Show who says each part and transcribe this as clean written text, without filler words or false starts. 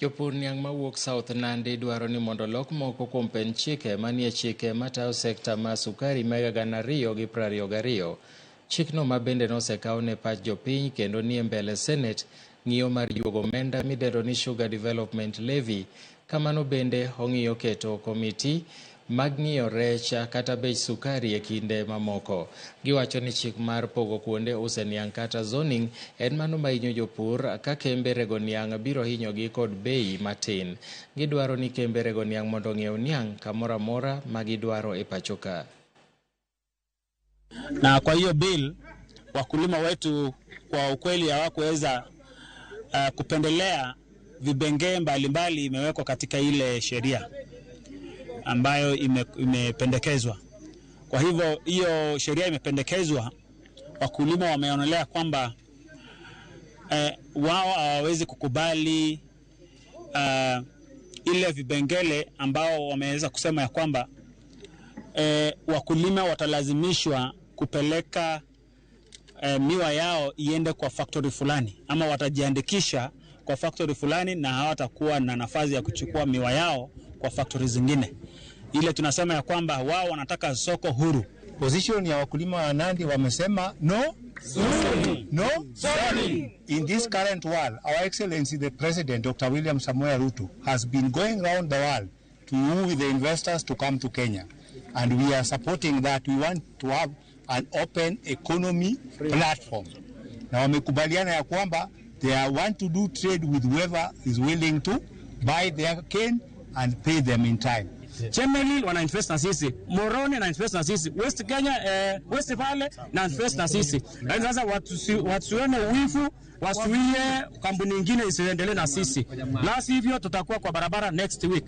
Speaker 1: Jopur niang' mawuok South Nandi dwaro ni mondo olok moko kuom pend chike manie chike matayo sekta mar sukari ma higa 2022. Chikno ma bende nosekaw ne pach jopiny kendo nie mbele Senate ng'iyo mar juogo omenda midendo ni Sugar Development Levy. Kamano bende ong'iyo keto komiti mag ng'iyo rech kata bech sukari e kinde mamoko. Giwacho ni chik mar pogo kuonde use niang' kata zoning en mano mahinyo jopur ka kembe rego niang' biro hinyogi kod bei matin. Gidwaro ni kembe rego niang' mondo ong'iew niang' kamoro amora ma gidwaro e pacho ka.
Speaker 2: Na kwa hiyo bill wakulima wetu kwa ukweli hawakuweza kupendelea vipengee mbalimbali imewekwa katika ile sheria ambayo imependekezwa. Kwa hivyo hiyo sheria imependekezwa, wakulima wameonelea kwamba wao hawawezi kukubali ile vipengele ambao wameweza kusema ya kwamba wakulima watalazimishwa kupeleka miwa yao iende kwa factory fulani ama watajiandikisha kwa factory fulani na hawatakuwa na nafasi ya kuchukua miwa yao kwa factory zingine. Ile tunasema ya kwamba wao wanataka soko huru.
Speaker 3: Position ya wakulima wa Nandi wamesema no zoning. No zoning. In this current world, Our Excellency the President Dr. William Samoei Ruto has been going round the world to woo the investors to come to Kenya. And we are supporting that. We want to have an open economy platform. Na wamekubaliana ya kwamba they want to do trade with whoever is willing to buy their cane and pay them in time.
Speaker 4: Chemelil wana invest na sisi, Muhoroni na invest na sisi, West Kenya, West Valley na invest na sisi. Lakini sasa watusione wivu, wasuie kampuni nyingine isiendelee na sisi, la sivyo tutakuwa kwa barabara next week.